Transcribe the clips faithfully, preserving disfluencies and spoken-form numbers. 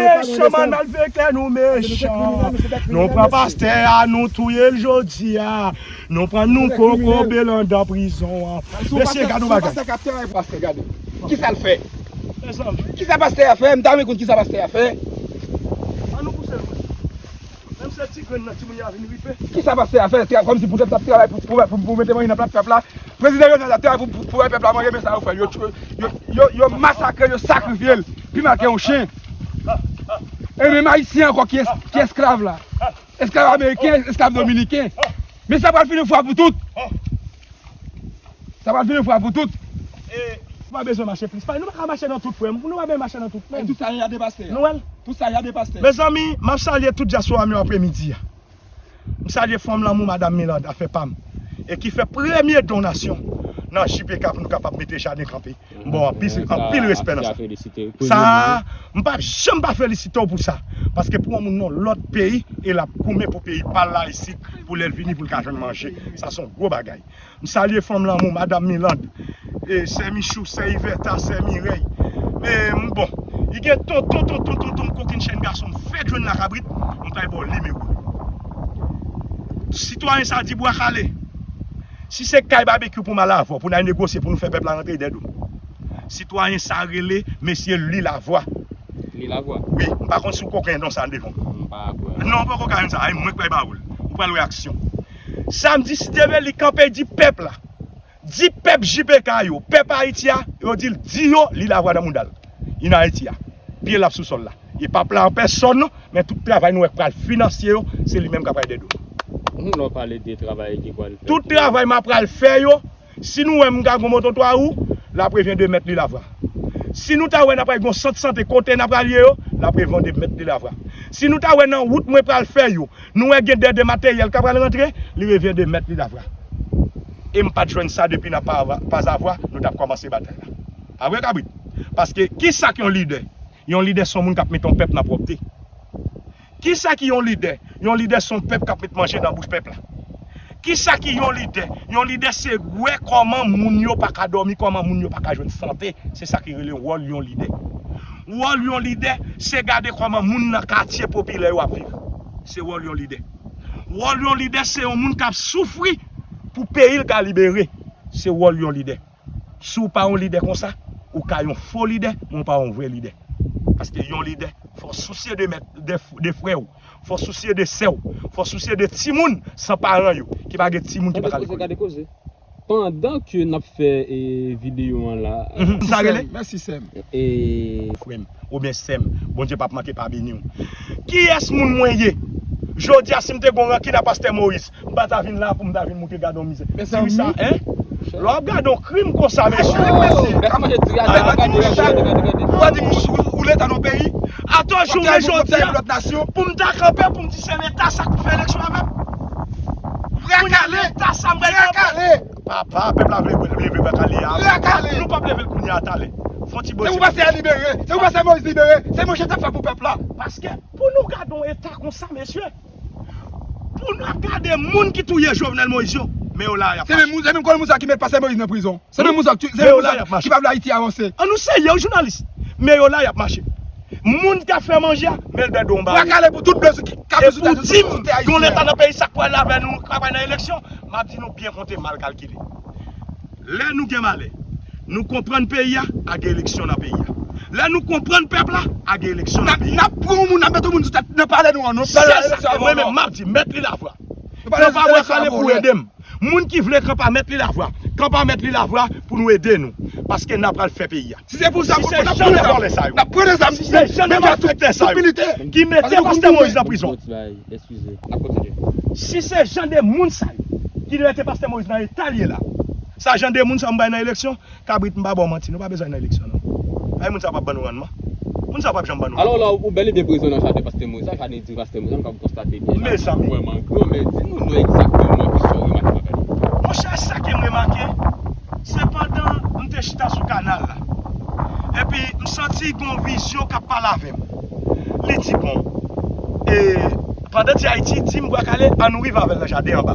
Mechan, man, al fè klè nou mechan. Nou pran pastè a, nou touye l jodi a. Nou pran nou kokobe l anndan prizon an. Mesye, gade yon bagay. Pastè k ap travay pou pastè, gade. Kisa l fè? Mezanmi. Kisa pastè a fè? M ta renmen konn kisa pastè a fè. An nou pouse l. Menm se ti grenn nan timoun yo a vin ripe. Kisa pastè a fè? Kòmsi poutèt l ap travay pou, pou, pou, pou mete manje nan plat pèp la. Prezidan Jovenel ap travay pou, pou, pou bay pèp la manje, men sa yo fè l. Yo, yo, yo, yo masakre, yo sakrifye l. Pi mal ke yon chen. E menm Ayisyen ankò ki, es, ki esklav la. Esklav ameriken, esklav dominiken. Men sa pral fini yon fwa pou tout. Sa pral fini yon fwa pou tout. Nou pa bezwen mache plis. Nou pa ka mache nan tout, frè m. Nou pa bezwen mache nan tout, frè m. Tout sa y a de pastè. Nou wè l? Tout sa y a de pastè. Mezanmi, m ap salye tout dyaspora m yo apremidi a. M salye fanm lanmou, madanm Milanda, fè pa m. E ki fè premye donasyon nan J P K pou nou kapab mete jaden kanpe. M ba w anpil, anpil respè nan sa. Sa a, m p ap janm pa felisite w pou sa. Paske pou yon moun nan lòt peyi, e l ap goumen pou peyi pa l la isit, pou lè l vini, pou l ka jwenn manje. Sa se yon gwo bagay. M salye fanm lanmou, madanm Milanda, e sè Michou, sè Ivèta, sè Mirèy. E m bon, li gen tonton, tonton, tonton, tonton kokennchenn gason m fèk jwenn la kabrit, m pral ba w nimewo l. Sitwayen sa di bwa kale. Si se kay babekyou pou m al avè w, pou n al negosye, pou nou fè pèp la rantre dèyè do m. Sitwayen sa rele mesye Li Lavwa. Li Lavwa? Wi, m pa konn si w ko gen non sa devan. M pa kwè. Non, ou poko ka jwenn sa. Ay, mwen k pral ba ou l. Ou pral wè aksyon. Sa m di, si te vle li kanpe di pèp la. Di pèp J P K yo, pèp Ayiti a, yo di l, di yo, Li Lavwa nan mouda l. Li nan Ayiti a. Pye l ap sou sòl la. E p ap la an pèsòn non, men tout travay nou wè k pral finanse yo, se li menm k ap pral dèyè do. Moun nan pale de travay ki pral fèt. Tout travay m ap pral fè yo, si nou wè m ka gon moto twa wou, l ap revyen de mèt Li Lavwa. Si nou ta wè n ap pral gon sant sante kote n ap pral ye yo, l ap revyen de mèt Li Lavwa. Si nou ta wè nan wout mwen pral fè yo, nou wè gen de, de materyèl k ap pral rantre, li revyen de mèt Li Lavwa. E m pa t jwenn sa depi nan pa, pa zavwa, nou t ap kòmanse batay la. Pa vre, kabrit? Paske kisa k yon lidè? Yon lidè se yon moun k ap mete yon pèp nan pwòpte. Kisa ki yon lidè? Yon lidè se yon pèp k ap met manje nan bouch pèp la. Kisa ki yon lidè? Yon lidè se wè kòman moun yo pa ka dòmi, kòman moun yo pa ka jwenn sante. Se sa ki rele wòl yon lidè. Wòl yon lidè se gade kòman moun nan katye popilè yo ap viv. Se wòl yon lidè. Wòl yon lidè se yon moun k ap soufri pou peyi l ka libere. Se wòl yon lidè. Si w pa yon lidè konsa, ou ka yon fo lidè, men w pa yon vrè lidè. Paske yon lidè, fò w sousye de mèt, de, de frè w, fò w sousye de sè w, fò w sousye de timoun san paran yo, ki pa gen timoun ki pa ka lekòl. Pandan ke n ap fè, e, videyo an la, mhm, sa rele? Mèsi, sè m. E, frè m, oubyen sè m, Bondye p ap manke pa beni w. Kiyès moun mwen ye? Jodi a, si m te gon rankin a pastè Moyiz, m pa ta vin la pou m ta vin moute gade yon mizè. Mezanmi. Sa, hein? Lè w ap gade yon krim konsa, mesye. Ou pa di pou ou, ou Leta nan peyi. Atò, jounen jodi a, pou m ta kanpe, pou m di se Leta sa k fè eleksyon avè m. Pou m di Leta sa m pral kanpe. Papa, pèp la vle leve bra kale a. Nou p ap leve l kounye a, talè. Fon ti bout. Se pou pastè a libere. Se pou pastè Moyiz libere. Se manje t ap fè pou pèp la. Paske pou nou gade yon eta konsa, mesye, pou n ap gade moun ki touye Jovenel Moïse yo, men yo la y ap mache. Se menm moun, se menm kòlè moun sa ki met pastè Moïse nan prizon. Se menm moun sa ki, se menm moun sa ki pa vle Ayiti avanse. An nou serye wi, jounalis. Men yo la y ap mache. Moun k ap fè manje a, men l dèyè do w, m ba ou. Bwa kale pou tout blan ki, k ap sou tè ayisyen. E pou di m, gen yon Leta nan peyi sa k pral avè nou, k ap bay nan eleksyon, m ap di nou byen konte, mal kalkile. Lè nou gen malè, nou konprann peyi a, a gen eleksyon nan peyi a. Lè nou konprann pèp la, a gen eleksyon nan peyi a. N ap pran yon moun, n ap met yon moun sou tèt nan palè nou an, nou pral eleksyon avè w non. Se sa, mwen menm, m ap di, mèt Li Lavwa. Nan pa bwè kale pou ede m. Moun ki vle kanpe a mèt Li Lavwa, kanpe a mèt Li Lavwa pou nou ede nou. Paske n ap pral fè peyi a. Si se pou sa, n ap pran dèzam. N ap pran dèzam. Si se jan de malfektè sa yo ki mete pastè Moïse nan prizon. Eskize, n ap kontinye. Si se jan de moun sa yo ki mete pastè Moïse nan eta l ye la, sa jan de moun sa yo m bay nan eleksyon, kabrit, m pa ba w manti, nou pa bezwen nan eleksyon non. Ay, moun sa p ap ban nou rannman. Moun sa p ap janm ban nou rannman. Alò la, ou bèl e byen prezan nan jaden pastè Moïse la, jaden di pastè Moïse la, nou ka konstate byen la. Mezanmi. Vrèman gran, men di nou non egzakteman ki sa w remake nan jaden. Monchè, sa ke m remake, se pandan m te chita sou kanal la. Epi m santi gon vizyon k ap pale avè m. Li di, bon, e, pandan Ti Ayiti di m, Bwa Kale, an nou rive avè l nan jaden anba.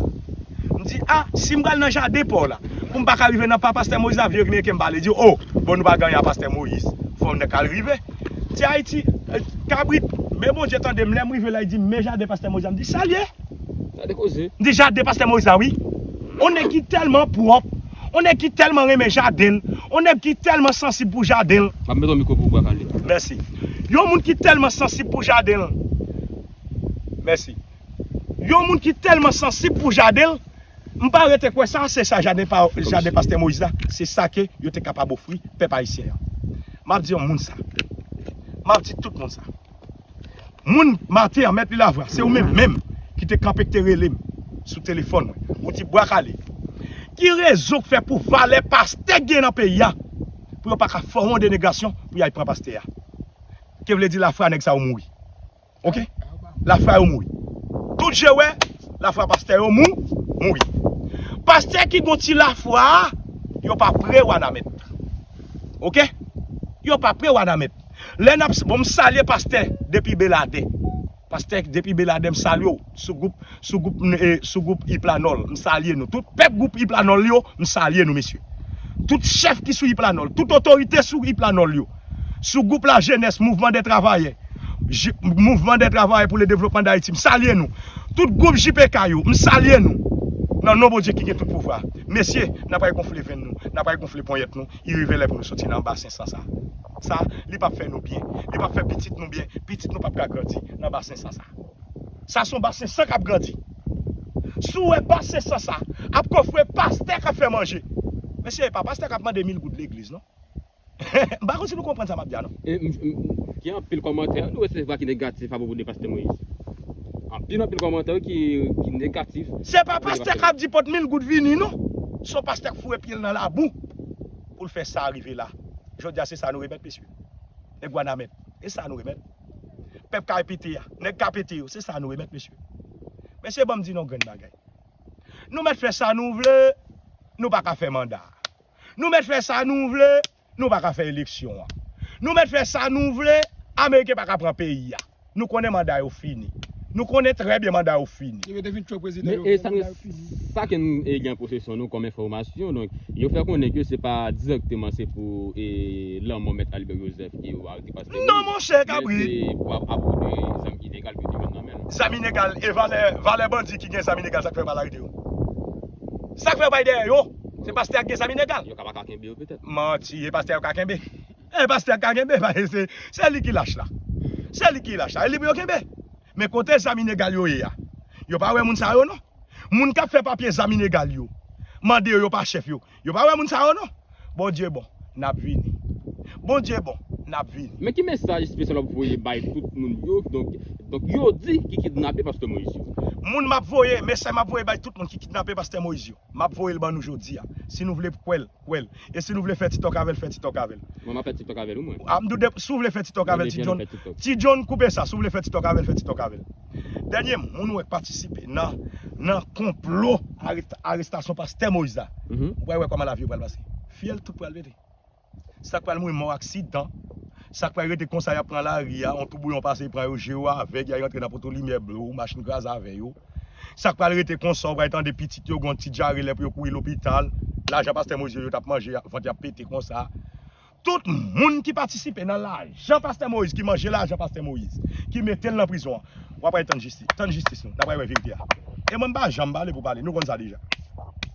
M di, a, si m pral nan jaden pa w la, pou m pa ka rive nan pa pastè Moïse la, vye Ameriken m pale, di, o, bon, nou pa gen anyen a pastè Moïse. Fò nèg al rive. Ti Ayiti, e, Kabrit, men Bondye tande m, lè m rive la, li di m, men jaden pastè Moïse la. M di, sa l ye? Gade koze. M di, jaden pastè Moïse la, wi. On nèg ki tèlman pwòp, on nèg ki tèlman renmen jaden l, on nèg ki tèlman sansib pou jaden l. M ap met yon mikwo pou ou, Bwa Kale. Mèsi. Yon moun ki tèlman sansib pou jaden l. Mèsi. Yon moun ki tèlman sansib pou jaden l, m pa rete kwè sa, se sa jaden pa, jaden pastè Moïse la, se sa ke yo te kapab ofri pèp ayisyen an. M ap di yon moun sa. M ap di tout moun sa. Moun maten an, mèt li lavwa, se ou menm menm ki te kanpe, ki te rele m sou telefòn mwen. Ou di, Bwa Kale, ki rezon k fè pou valè pastè gen nan peyi a, pou yo pa ka fòme yon denegasyon pou y al pran pastè a? Ke vle di lafwa nèg sa yo mouri. Oke? Lafwa yo mouri. Tout je wè, lafwa pastè yo mou, mouri. Pastè ki gon ti lafwa a, yo pa pre Wanament. Oke? Yo pa pre Wanament. Lè n ap, bon, m salye pastè depi Beladè. Pastè depi Beladè, m salye w. Sou gwoup, sou gwoup, eh, sou gwoup Iplanòl, m salye nou. Tout pèp gwoup Iplanòl yo, m salye nou, mesye. Tout chèf ki sou Iplanòl, tout otorite sou Iplanòl yo. Sou gwoup lajenès, Mouvman dè Travayè, J-, Mouvman dè Travayè pou le Devlopman Dayiti, m salye nou. Tout gwoup J P K yo, m salye nou. Nan non Bondye ki gen tout pouvwa. Mesye, n ap al gonfle venn nou, n ap al gonfle ponyèt nou, li rive lè pou nou soti nan basen san sa. Sa, li p ap fè nou byen, li p ap fè pitit nou byen, pitit nou p ap ka grandi nan basen san sa. Sa se yon basen san k ap grandi. Si w wè basen san sa ap kofre pastè k ap fè manje. Mesye, e pa pastè k ap mande mil goud legliz, non. M pa konn si nou konprann sa m ap di a, non. E, m, m, gen anpil kòmantè nou resevwa ki negatif apwopo de pastè Moïse. Anpil, anpil kòmantè ki, ki negatif. Se pa pastè k ap di pot mil goud vini, non. Se yon pastè k foure pye l nan labou pou l fè sa rive la. Jodi a, se sa nou remèt, mesye. Nèg Wanament, e sa nou remèt. Pèp K P T a, nèg K P T yo, se sa nou remèt, mesye. Mesye, ban m di nou yon grenn bagay. Nou mèt fè sa nou vle, nou pa ka fè manda. Nou mèt fè sa nou vle, nou pa ka fè eleksyon an. Nou mèt fè sa nou vle, Ameriken pa ka pran peyi a. Nou konnen manda yo fini. Nou konnen trè byen manda yo fini. Yo te fin tchwe prezidan Men yo e tou, sa, manda yo fini. Sa ke n e, gen posesyon nou kòm enfòmasyon, donk, yo fè konnen ke se pa dirèkteman se pou e, lanmò Mèt Albert Joseph ke yo arete pastè Moïse. Non, monchè, kabrit. Men se pou ap apwopo de zam ilegal ke yo te jwenn nan men l. Zam ilegal, e valè, valè bandi ki gen zam ilegal, sa k fè yo pa al arete yo? Sa k fè yo pa al dèyè yo? Se pastè a ki gen zam ilegal. Yo ka pa ka kenbe yo petèt. Manti, e pastè yo ka kenbe. E pastè a ka kenbe, paske se, se li ki lach la. Se li ki lach la, e li pou yo kenbe. Men kote zam ilegal yo ye a? Yo pa wè moun sa yo, non. Moun k ap fè papye zam ilegal yo, mande yo, yo pa chèf yo. Yo pa wè moun sa yo, non. Bondye bon, n ap vini. Bondye bon, n ap vini. Men ki mesaj espesyal w ap voye bay tout moun yo, donk, donk yo di ki kidnape pastè Moïse yo? Moun m ap voye, mesaj m ap voye bay tout moun ki kidnape pastè Moïse yo, m ap voye l ban nou jodi a. Si nou vle kwè l, kwè l. E si nou vle fè TikTok avè l, fè TikTok avè l. Mwen, m ap fè TikTok avè l, wi, mwen. A, m dou de, si w vle fè TikTok avè l, Ti John, Ti John, koupe sa. Si w vle fè TikTok avè l, fè TikTok avè l. Dènye moun ou wè k patisipe nan, nan konplo arest-, arestasyon pastè Moïse la, Mhm. ou pral wè kòman lavi yo pral pase. Fyèl tout pral pete. Sa k pral mouri mò aksidan, sa k pral rete konsa, y ap pran lari a, yon tou bouyon pase, pran yo, je yo avèg, y a rantre nan poto limyè blo, machin kraze avè yo. Sa k pral rete konsa, ou pral tande pitit yo gon ti dyare lè pou yo kouri lopital. Lajan pastè Moïse yo t ap manje, vant y ap pete konsa. Tout moun ki patisipe nan lajan pastè Moïse, ki manje lajan pastè Moïse, ki mete l nan prizon an, w ap pral tann jistis, tann jistis nou, n ap pral wè verite a. E mwen m pa janm pale pou pale, nou konn sa deja.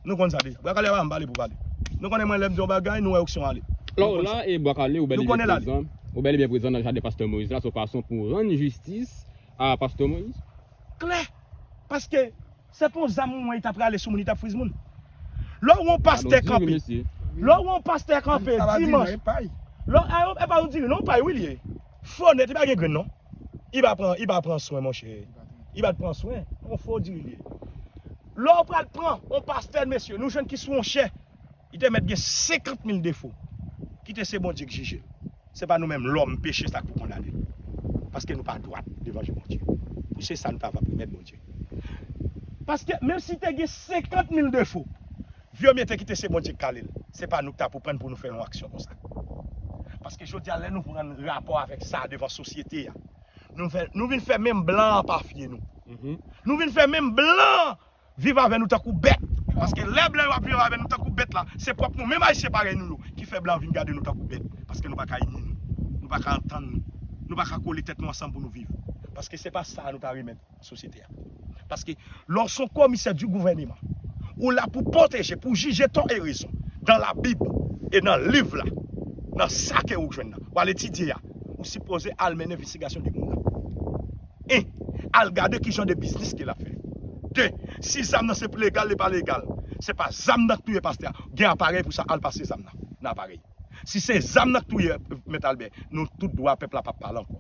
Nou konn sa deja. Bwa Kale pa janm pale pou pale. Nou konnen mwen lè m di yon bagay, nou wè oksyon ale. Lò la, e Bwa Kale, ou bèl Nou e konnen byen l ale. Prezan. Ou bèl e byen prezan nan jaden pastè Moïse la, se yon fason pou rann jistis a pastè Moïse. Klè. Paske se pou yon zam ou wè, li t ap rale sou moun, li t ap friz moun. Lè w wè yon pastè kanpe, lè w wè yon pastè kanpe dimanch, lè w, a, e pa yon diri, non, pay wi li ye. Fo nèt, li pa gen grenn, non. Li pa pran, li pa pran swen, monchè. Li pa t pran swen. Yon fo diri li ye. Lè w pral pran yon pastè, mesye, nou jwenn ki sou yon chè, li te mèt gen senkant mil defo. Kite se Bondye k jije l. Se pa nou menm lòm peche sa k pou kondane l. Paske nou pa dwat devan je Bondye. Pou se sa nou ta va remèt Bondye. Paske menm si te gen senkant mil defo, vye mete kite se Bondye k kale l. Se pa nou k ta pou pran pou nou fè yon aksyon konsa. Paske jodi a, lè nou pran rapò avèk sa devan sosyete a, nou fè, nou vin fè menm blan an pa fye nou. Nou vin fè menm blan viv avè nou tankou bèt. Paske lè blan yo ap viv avè nou tankou bèt la, se pwòp nou menm Ayisyen parèy nou yo ki fè blan vin gade nou tankou bèt. Paske nou pa ka ini nou. Nou pa ka antann nou. Nou pa ka kole tèt nou ansanm pou nou viv. Paske se pa sa nou ta remèt sosyete a. Paske lè w se yon komisè di gouvèneman, ou la pou pwoteje, pou jije tò e rezon dan Labib e nan liv la, nan sa ke ou jwenn nan. W al etidye a, ou sipoze al mennen envestigasyon de moun nan. E al gade ki jan de biznis ke l ap fè. De, si zam nan se legal, li pa legal, se pa zam nan k touye pastè a. Gen aparèy pou sa, al pase zam nan nan aparèy. Si se zam nan k touye Mèt Albè, nou tout dwa pèp la p ap pale ankò.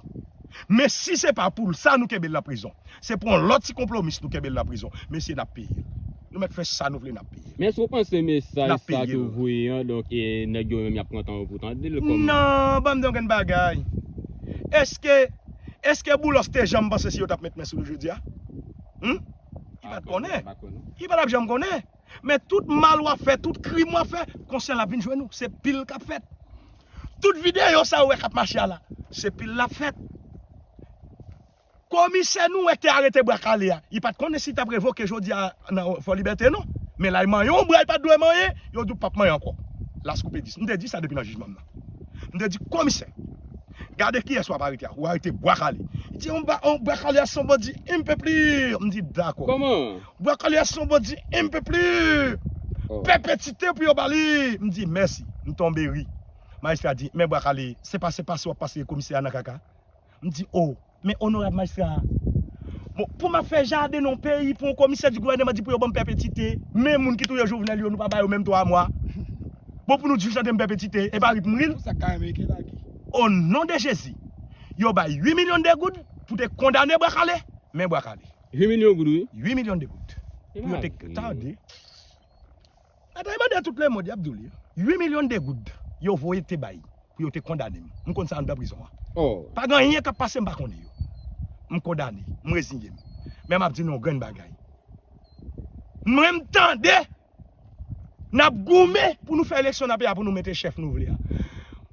Men si se pa pou sa nou kenbe l nan prizon, se pou yon lòt ti konpwomis nou kenbe l nan prizon, mesye, n ap peye l. Nou mèt fè sa nou vle, n ap peye l. Men èske w panse mesaj sa ke w voye an, donk, e nèg yo menm y ap pran tan yo pou tande l kòman? Non, ban m di w yon grenn bagay. Èske, èske Boulos te janm panse si yo t ap met men sou nou jodi a? Hum? Li pa t konnen. Li pa t ap janm konnen. Men tout mal w ap fè, tout krim w ap fè, konsyan l ap vin jwenn ou. Se pil k ap fèt. Tout videyo sa ou wè k ap mache a la, se pil l ap fèt. Komisè nou wè k te arete Bwa Kale a, li pa t konnen si l t ap revoke jodi a nan Fò Libète non. Men la, l manyen yon bra l pa t dwe manyen, yo di w p ap manyen ankò. Las koupe dis. M te di sa depi nan jijman m nan. M te di, komisè, gade kiyès w ap arete a. Ou arete Bwa Kale. Li di, on Bwa Kale a somebody, m p p li. M di, dakò. Kòman? Bwa Kale a somebody, m p p li. Pèpetite pou yo ba li. M di, mèsi. M tonbe ri. Majistra di, men Bwa Kale, se pa, se pa si w ap pase komisè a nan kaka. M di, o, men onorab majistra, bon, pou m ap fè jaden nan yon peyi, pou yon komisè di gouvèneman di pou yo ban m pèpetite, men moun ki touye Jovenel yo, nou pa ba yo menm twa mwa. Bon, pou nou di w chante m pèpetite, e pa ri pou m ri l. Sa ka Ameriken lage. O non de Jezi, yo bay uit milyon de goud pou te kondane Bwa Kale, men Bwa Kale. Uit milyon goud, wi. Uit milyon de goud. Pou yo te tande. Atò, e mande tout lemonn, y ap di w li. Uit milyon de goud yo voye te bay pou yo te kondane m. M konn sa anndan prizon an. Pa gen anyen k ap pase m pa konnen yo. M kondane, m reziye m. Men m ap di nou yon grenn bagay. Mwen m tande n ap goumen pou nou fè eleksyon nan peyi a pou nou mete chèf nou vle a.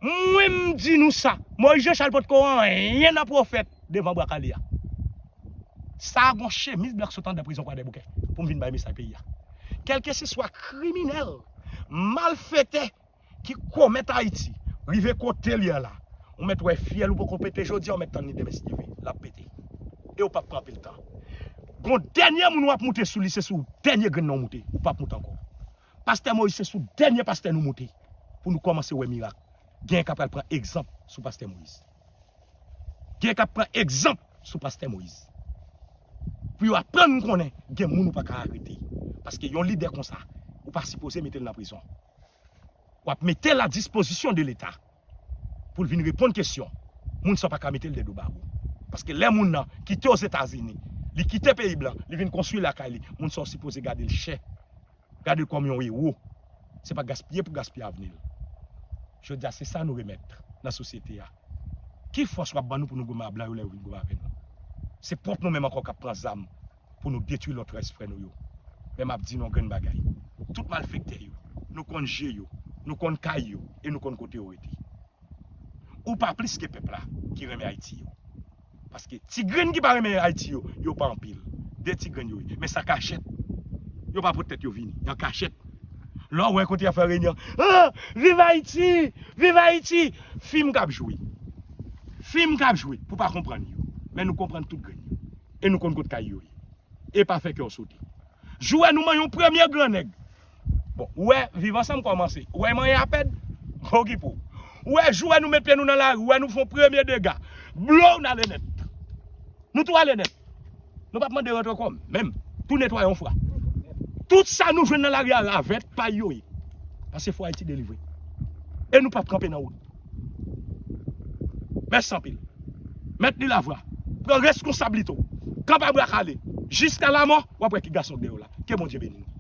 Mwen m di nou sa, Moyiz Jan Chal potko anyen nan pwofèt devan Bwa Kale a. Sa a gon chemiz blan k sot anndan prizon Kwadèboukè pou m vin bay mesaj peyi a. Kèlkeseswa kriminèl, malfetè ki komèt Ayiti rive kote l ye a la, ou mèt wè fyèl ou poko pete jodi a, ou mèt tann li demen si Dye vle, l ap pete. E ou p ap pran anpil tan. Gon dènye moun w ap moute sou li, se sou dènye grenn nan w moute, ou p ap moute ankò. Pastè Moyiz se sou dènye pastè nou moute pou nou kòmanse wè mirak. Gen k ap pral pran egzanp sou pastè Moyiz. Gen k ap pran egzanp sou pastè Moyiz. Pou yo aprann konnen gen moun ou pa ka arete. Paske yon lidè konsa, ou pa sipoze mete l nan prizon. W ap mete l a dispozisyon de Leta pou l vin reponn kesyon moun sa w pa ka mete l dèdo bawo. Paske lè moun nan kite Ozetazini, li kite peyi blan, li vin konstwi lakay li, moun sa w sipoze gade l chè. Gade l kòm yon ewo. Se pa gaspiye pou gaspiye avni l. Jodi a, se sa nou remèt nan sosyete a. Ki fòs w ap ban nou pou nou goumen a blan yo lè yo vin goumen avè nou? Se pwòp nou menm ankò k ap pran zam pou nou detwi lòt rès frè nou yo. Men m ap di nou yon grenn bagay. Tout malfektè yo, nou konn je yo, nou konn kay yo e nou konn kote yo rete. Ou pa plis ke pèp la ki renmen Ayiti yo. Paske ti grenn ki pa renmen Ayiti yo, yo pa anpil. De ti grenn yo ye. Men sa kachèt. Yo pa pot tèt yo vini. An kachèt. Lè w wè kote y ap fè reyinyon, ah, viv Ayiti! Viv Ayiti! Fim k ap jwe. Fim k ap jwe pou pa konprann yo. Men nou konprann tout grenn yo. E nou konn kot kay yo ye. E pa fè kè w sote. Jou wè nou manyen yon premye gran nèg. Bon, ou wè, viv ansanm kòmanse. Ou wè manyen a pèd? Okipe w. Ou wè, jou wè nou met pye nou nan lari, ou wè nou fè yon premye dega. Blow, n ale nèt. Nou tou ale nèt. Nou p ap mande rantre ankò menm. Tou netwaye yon fwa. Tout sa nou jwenn nan lari a, ravèt, pay yo ye. Pase fò Ayiti delivre. E nou p ap kanpe nan wout. Mèsi anpil. Mèt Lilavwa, pran reskonsablite w. Kanpe a bra kale. Jiska lamò, w ap wè ki gason k dèyè w la. Ke Bondye beni nou.